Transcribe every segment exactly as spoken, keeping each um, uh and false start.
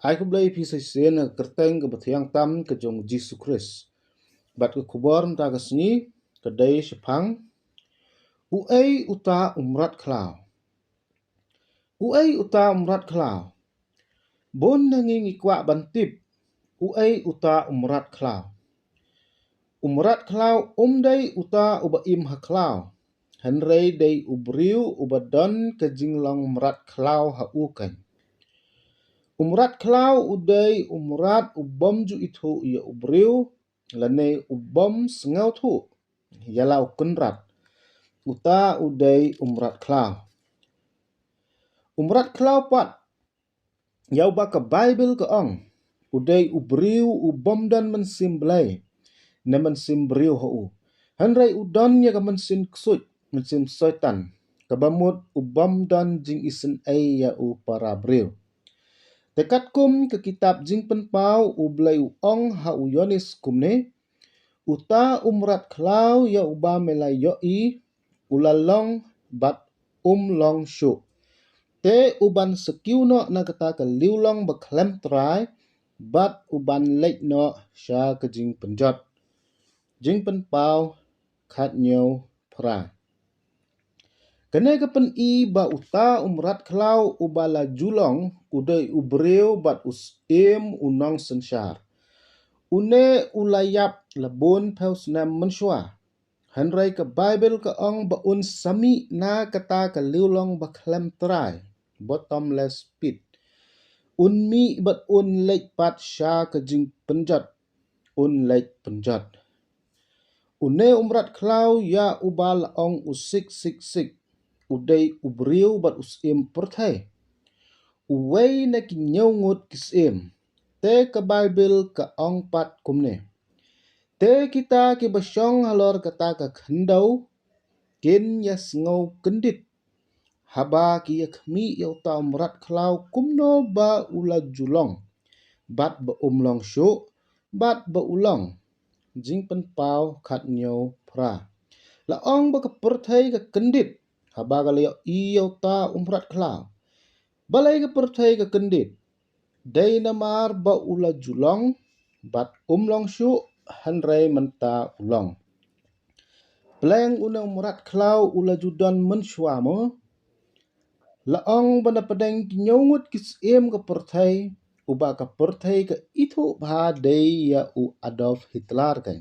Ai khublei phi sa shisien ha ka kyrteng kaba thiang tam ka jong u Jisu Khrist. Bad ka khubor mynta ka sngi ka dei shaphang: Uei uta u mrad khlaw? Uei uta u mrad khlaw? Bun na ngi ngi kwah ban tip uei uta u mrad khlaw. U mrad khlaw um dei uta uba im ha khlaw, hynrei dei u briew uba don ka jinglong mrad khlaw ha u keiñ. U mrad khlaw u dei u mrad u bym ju ithuh ïa u briew, lane u bym sngewthuh ïa la u kynrad. Uta u dei u mrad khlaw. U mrad khlaw pat, ïa uba ka Baibl ka ong, u dei u briew u bym don mynsiem Blei ne mynsiem briew ha u, hynrei u don ïa ka mynsiem ksuid, mynsiem Soitan, kaba mut u bym don jingisynei ïa u para briew. Te katkum ka kitab Jingpynpaw, U Blei u ong ha u Ïoannis kumne: Uta u mrad khlaw ïa uba me la ïohi, u la long bad um long shuh. Te u ban sa kiew noh na kata ka liewlong bakhlem trai, bad u ban leit noh sha ka jingpynjot. Jingpynpaw khathynñiew phra. Kane ka pyni ba uta u mrad khlaw uba la ju long u dei u briew bad u syiem u nongsynshar. Une u la ïap la bun phew snem mynshuwa. Hynrei ka Baibl ka ong ba un sa mih na kata ka liewlong bakhlem trai, bottomless pit. Un mih bad un leit pat sha ka jingpynjot, un leit pynjot. Une u mrad khlaw ïa uba la ong u six six six, u dei u briew bad u syiem pyrthei. Uwei na ki hynñiew ngut ki syiem. Te ka Baibl ka ong pat kumne: Te kita kiba shong halor kata ka khyndew kin ïasngew kyndit, haba ki ïakhmih ïa uta u mrad khlaw kumno ba u la ju long, bad ba um long shuh, bad ba u long. Jingpynpaw khathynñiew phra. La ong ba ka pyrthei ka kyndit haba ka la ïohi ïa uta u mrad khlaw. Balei ka pyrthei ka kyndit? Dei namar ba u la ju long, bad um long shuh, hynrei mynta u long. Pleng une u mrad khlaw u la ju don mynshuwa mo? La ong ba na pdeng ki hynñiew ngut ki syiem ka pyrthei, uba ka pyrthei ka ithuh bha dei ïa u Adolf Hitler keiñ.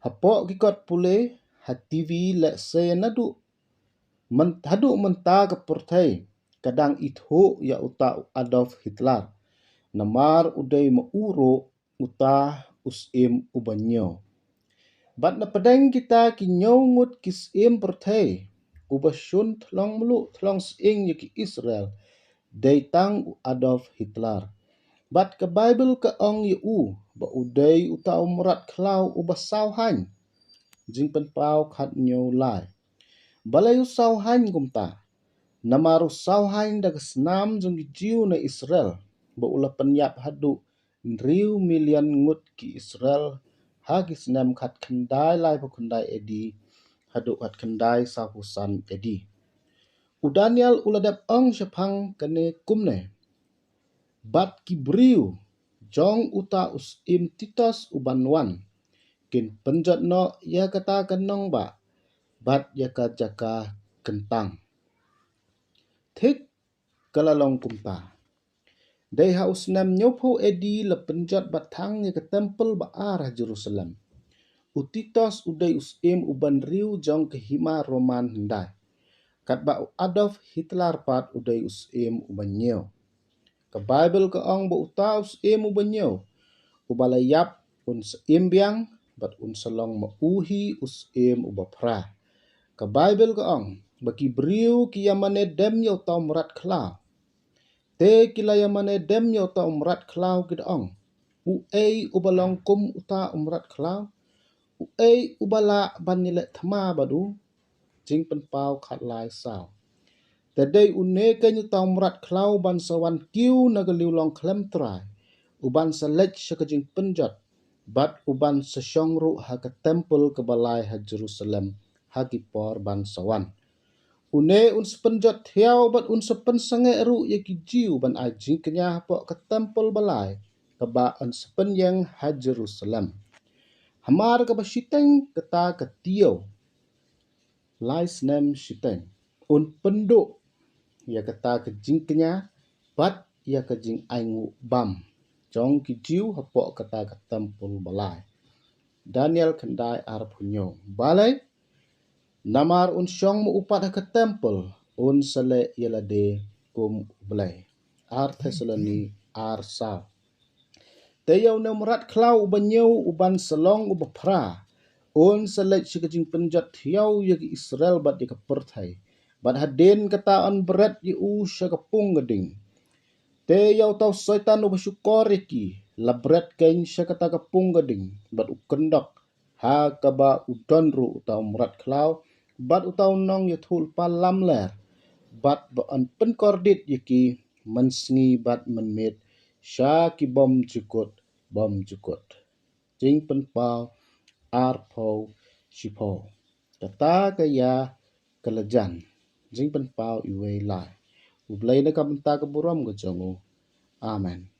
Hapoh ki kot pule, ha TV lehse naduh myn-, haduh mynta ka pyrthei ka dang ithuh ïa uta u Adolf Hitler. Namar u dei ma u ruh uta u syiem uba hynñiew. Bad na pdeng kita ki hynñiew ngut ki syiem pyrthei, uba shun thlong mluh thlong sying ïa ki Israel, dei tang u Adolf Hitler. Bad ka Baibl ka ong ïa u ba u dei uta u mrad khlaw uba sawhaiñ. Jingpynpaw khathynñiew lai. Balei u sawhaiñ kumta? Namar u sawhaiñ da ka snam jong ki Jiw na Israel, ba u la pynïap haduh hynriew million ngut ki Israel ha ki snem khatkhyndai laiphew khyndai A D haduh khatkhyndai sawphew san A D. U Daniel u la dep ong shaphang kane kumne: Bad ki briew jong uta u syiem Titus u ban wan kin pynjot noh ïa kata ka nongbah bad ïa ka jaka kyntang. Thik, ka la long kumta. Dei ha u snem hynñiewphew A D la pynjot bad thang ïa ka templ ba ar ha Jerusalem. U Titus u dei u syiem uba hynriew jong ka hima Roman hyndai, katba u Adolf Hitler pat u dei u syiem uba hynñiew. Ka Baibl ka ong ba uta u syiem uba hynñiew, uba la ïap, un sa im biang, bad un sa long ma u hi u syiem uba phra. Ka Baibl ka ong ba ki briew ki ïa mane dem ïa uta u mrad khlaw. Te ki la ïa mane dem ïa uta u mrad khlaw, ki da ong: Uei uba long kum uta u mrad khlaw? Uei uba lah ban ïaleh thma bad u? Jingpynpaw khatlai saw. Te dei une keiñ uta u mrad khlaw uban sa wan kiew na ka liewlong khlem trai, uban sa leit sha ka jingpynjot, bad uban sa shong ruh ha ka templ kaba lai ha Jerusalem ha ki por ban sa wan. Une un sa pynjot thiaw bad un sa pynsangeh ruh ïa ki Jiw ban ai jingkñia hapoh ka templ ba lai, kaba yn sa pynïeng ha Jerusalem. Hamar kaba shiteng kata ka taïew, lai snem shiteng, un pynduh ïa kata ka jingkñia bad ïa ka jingainguh bam jong ki Jiw hapoh kata ka templ ba lai. Daniel khyndai arphew hynñiew. Balei? Namar un shong mo u pat ha ka templ, un sa leh ïa lade kum u Blei. Ar Thessaloni ar saw. Te ïa une u mrad khlaw uba hynñiew, uban sa long uba phra, un sa leit sha ka jingpynjot thiaw ïa ki Israel bad ïa ka pyrthei. Bad hadien kata yn bret ïa u sha ka pung ka ding. Te ïa uta u Soitan uba shukor ïa ki, la bret keiñ sha kata ka pung ka ding, bad u kyndok, ha kaba u don ruh uta u mrad khlaw bad uta u nongïathuhlypa lamler, bad ba yn pynkordit ïa ki mynsngi bad mynmiet sha ki bymjukut bymjukut. Jingpynpaw arphew shiphew. Kata ka ïa ka la jan. Jingpynpaw iwei lai. U Blei na ka bynta ka burom ka jong u. Amen.